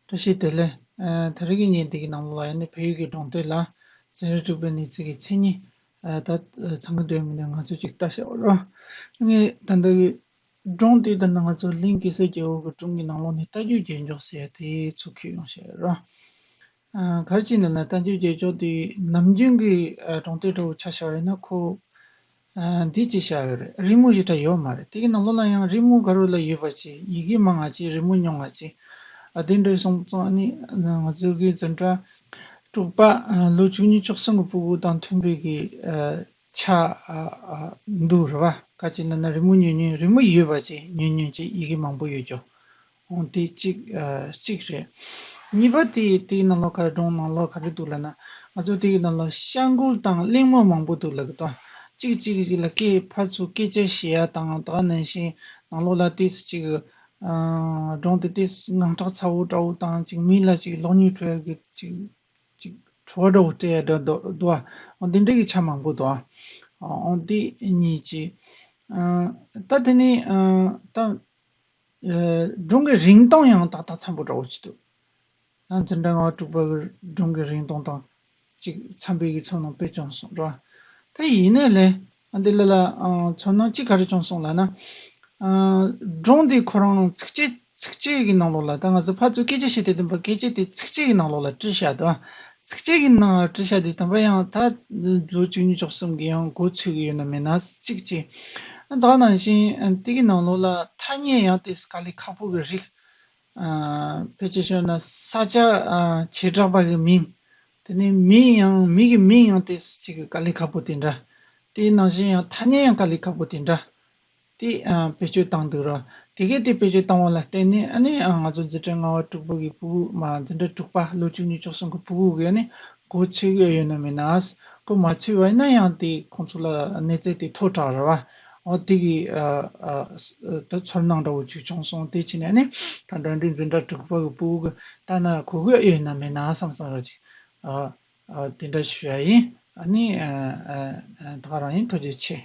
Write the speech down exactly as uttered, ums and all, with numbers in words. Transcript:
བཀྲ་ཤིས་བདེ་ལེགས། ཨ་ད་རེས་ཀྱི་བརྙན་འདི་གི་ནང་ལོགས་ལ་ཡང་ནི་བལ་ཡུལ་གྱི་འབྲོང་སྟོད་ལ་འཛིན་ར་འབྲུག་པའི་གནས་ཚུལ་གྱི་མཚན་ཉིད། ཨ་ད་ཚང་གི་འདོད་མི་འདོད་ང་ཚོ་ཅིག་ལྟ་བྱ་བ་རོ། ངས་ད་ལྟ་གི་འབྲོང་སྟོད་དང་ང་ཚོ་གླིང་གེ་སར་རྒྱལ་པོ་གི་སྒྲུང་གི་ནང་ལོགས་ནས་རྟ་རྒྱུག་རྒྱལ་མཆོག་ཟེར་ཡ་དེ་ཚུར་འཁྱེར་ཡོང་བྱ་བ་རོ། ཨ་ག་རེ་བྱས་ན་ལ་རྟ་རྒྱུག་རྒྱལ་མཆོག་དེ་ནམ་རྒྱུན་གྱི་ཨ་འབྲོང་སྟོད་འདྲ་བོ་ཆ་བཞག་པ་ཡིན་ན་ཁོ། ཨ་འདི་ཅི་བྱ་ཡོད་རེད། རི་མོ་ཞེ་དྲག་ཡོད་མ་རེད། དེ་གི་ནང་ལོགས་ལ་ཡང་རི་མོ་དགའ་རོགས་ལ་ཡོད་པ་ཅིག་ཡི་གེ་མང་ང་ཅིག་རི་མོ་ཉུང་ང་ཅིག་ཨ་དེ་འདྲ་སོང་ཙང་ཨ་ནི་ང་ཚོ་གི་འཛིན་གྲྭ་དྲུག་པ་ཨ་ལོ་བཅུ་གཉིས་བཅུ་གསུམ་གི་ཕྲུ་གུ་དང་མཐུན་པའི་གི་ཨ་ཆ་ཨ་ཨ་འདུག་རེད་བ། ག་ཅི་ན་ན་རི་མོ་ཉུང་ཉུང་རི་མོ་ཡོད་པ་ཅིག་ཉུང་ཉུང་ཅིག་ཡི་གེ་མང་པོ་ཡོད་ཀྱང་། འོང་དེ་གཅིག་ཨ་གཅིག་རེད། གཉིས་པ་དེ་དེའི་ནང་ལོགས་ག་རེ་སྒྲུང་ནང་ལོགས་ག་རེ་འདུག་ལབ་ན། ང་ཚོ་དེའི་ནང་ལོགས་ཤ་འགུལ་དང་གླེང་མོ་མང་པོ་འདུག་ལབ་གི་འདུག་གཅིག་གཅིག་གཅིག་ལ་སྐད་ཕར་ཚུར་སྐད་ཆ་བཤད་ཡ་དང་ད་ག་ནང་བཞིན་ནང་ལོགས་ལ་ཏིས་གཅིག་ཨ་སྒྲུང་དེ་ཏིས་ངང་ཁྲག་ཚ་བོ་འདྲ་བོ་དང་གཅིག་མི་ལ་གཅིག་གློག་བརྙན་འཕྲོ་ཡ་གི་གཅིག་གཅིག་བྲོ་བ་འདྲ་བོ་སྤྲད་ཡ་འདྲ་འདུག་འདུག་ཨ། འོང་དེ་འདྲ་གི་ཆ་མང་པོ་འདུག་ཨ། འོང་དེ་གཉིས་གཅིག་ཨ་ད་དེ་ནི་ཨ་ད། ཨ་སྒྲུང་གི་རིང་ཐུང་ཡང་ཏག་ཏག་འཚམ་པོ་འདྲ་བོ་ཅིག་འདུག་ད་འཛིན་གྲྭ་ལྔ་པ་དྲུག་པ་གི་སྒྲུང་གི་རིང་ཐུང་དང་ཅིག་འཚམ་པའི་གི་ཚོར་སྣང་དཔེ་བྱུང་སོང་ར། ད་ཡིན་ནའི་ལས་ཨ་འདི་ལ་ལ་ཨ་ཚོར་སྣང་ཅིག་ག་རེ་བྱུང་སོང་ལབ་ན། ཨ་སྒྲུང་འདི་ཁོ་རང་ཚིགས་བཅད་ཚིགས་བཅད་ཀྱི་ནང་ལོགས་ལ་ད་ང་ཚོ་ཕར་ཚུར་སྐད་ཆ་བཤད་དེ་བདེན་པ་སྐད་ཆ་དེ་ཚིགས་བཅད་ཀྱི་ནང་ལོགས་ལ་བྲིས་བཞག་འདུག་ཚིགས་བཅད་ཀྱི་ནང་བྲིས་བཞག་དེ་དམ་པ་ཡང་ད་ལོ་བཅུ་གཉིས་བཅུ་གསུམ་གྱི་ཡང་འགོ་ཚུགས་ཀྱི་ཡོད་ན་མེད་ན་གཅིག་ཅིག་ད་ག་ནང་བཞིན་དེ་གི་ནང་ལོགས་ལ་ཐ་སྙད་ཡང་དེ་དཀའ་ལས་ཁག་པོ་གི་རིགས། ཕལ་ཆེར་ཤོད་ན་ས་ཆ་བྱེ་བྲག་པ་གི་མིང་། དེ་ནས་མི་ཡང་མི་གི་མིང་ཡང་དེ་གཅིག་གི་དཀའ་ལས་ཁག་པོ་དེ་འདྲ། དེའི་ནང་བཞིན་ཡང་ཐ་སྙད་ཡང་དཀའ་ལས་ཁག་པོ་དེ་འདྲ། དེ་ཨ་བེད་སྤྱོད་བཏང་འདུག་ར། དེ་གས་དེ་བེད་སྤྱོད་བཏང་བ་ལ་བརྟེན་ནས་ཨ་ནི་ཨ་ང་ཚོ་འཛིན་གྲྭ་ལྔ་པ་དྲུག་པ་གི་ཕྲུ་གུ་མ་འཛིན་གྲྭ་དྲུག་པ་ལོ་བཅུ་གཉིས་བཅུ་གསུམ་གི་ཕྲུ་གུ་གས་ནི་མགོ་ཚོས་ཡོད་ཡོད་ན་མེད་ན། མགོ་མ་ཚོས་པ་ཡིན་ན་ཡང་དེ་ཁོང་ཚོ་ལ་གནས་ཚད་དེ་མཐོ་དྲགས་ར་བ། འོ་དེ་གི་ཨ་ཨ་ད་ཚོར་སྣང་འདྲ་བོ་ཅིག་བྱུང་སོང་། དེ་ཕྱིན་ནས་ནི་ད་འདྲ་འདྲའི་འཛིན་གྲྭ་དྲུག་པ་གི་ཕྲུ་གུ་གི་ལྟ་ན་གོ་གི་ཡོད་ན་མེད་ན་བསམ་བསམ་ར་ཅིག་ཨ་ཨ་དེ་འདྲ་ཞུ་ཡ་ཡིན། ཨ་ནི་ཨ་ཨ་ཨ་ད་ག་རང་ཡིན། ཐུགས་རྗེ་ཆེ།